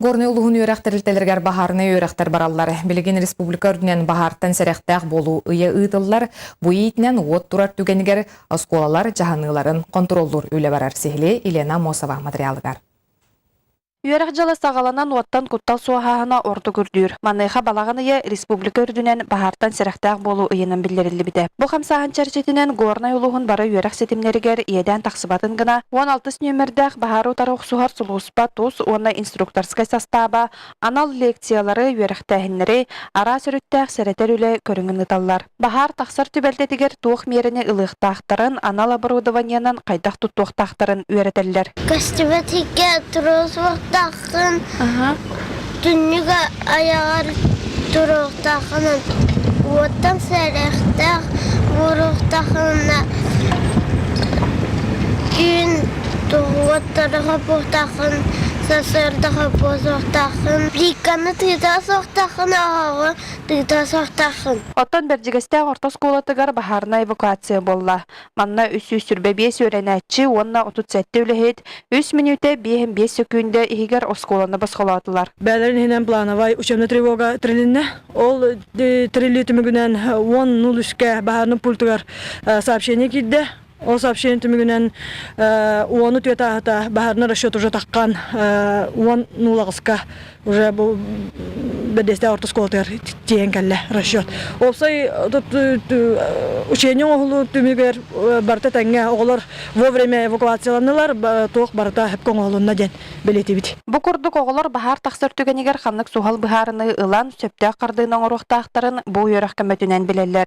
Горнай улууһун үөрэх тэрилтэлэригэр баһаарынай үөрэхтэр бараллар. Билигин республика үрдүнэн баһаартан сэрэхтээх буолуу ыйа ыытыллар. Бу иитинэн уот турар түгэнигэр оскуолалар дьаһаныыларын хонтуруоллуур үлэ барар. Сиһилии Елена Аммосова материалыгар. Үөрэх дьыла саҕаланан уоттан куттал суоһааһына ордук үрдүүр. Маныаха балаҕан ыйа республика үрдүнэн баһаартан сэрэхтээх буолуу ыйынан биллэриллибитэ. Бу хамсааһын чэрчитинэн Горнай улууһун бары үөрэх ситимнэригэр иэдээн тахсыбатын гына 16 нүөмэрдээх баһаары утары охсуһар сулууспа тус уонна инструкторскай састааба анал лекциялары, үөрэхтээһиннэри, араас өрүттээх сэрэтэр үлэ көрүҥүн ыыталлар. Баһаар тахсар түбэлтэтигэр туох миэрэни ылыахтаахтарын, анал оборудованиенан хайдах туттуохтаахтарын үөрэтэллэр. Көстүбэтиккэ туруорсуохтааххын, түннүк айаҕар туруохтааххын, уоттан сэрэхтээх буолуохтааххына түүн уоттары хоппуохтааххын, сарсыарда хоппуохтааххын, плитканы тыыта суохтааххын, оһоҕу тыыта суохтааххын. Оттон Бэрдьигэстээх орто оскуолатыгар баһаарынай эвакуация буолла. Манна 325 үөрэнээччи уонна 37 үлэһит үс мүнүүтэ 55 сөкүүндэ иһигэр оскуоланы босхолоотулар. Бээлэрин иһинэн плановай учебная тревога тэрилиннэ. Ол тэриллии түмүгүнэн 10.03-кэ баһаарынай пультугар сообщение киирдэ. Ол сообщение түмүгүнэн уону түөрт ааһыта баһаарынай расчет уже таххан 10.08-ка уже бу бэдиэстээх орто оскуолатыгар тиийэн кэллэ расчет. Уопсай учение оҥоһулуу түмүгэр барыта тэҥҥэ оҕолор вовремя эвакуацияланнылар, туох барыта сөпкө оҥоһулунна диэн бэлиэтиибит. Бу курдук оҕолор баһаар тахсар түгэнигэр ханнык суһал быһаарыныы ылан, сөптөөх хардыыны оҥоруохтаахтарын бу үөрэх көмөтүнэн билэллэр.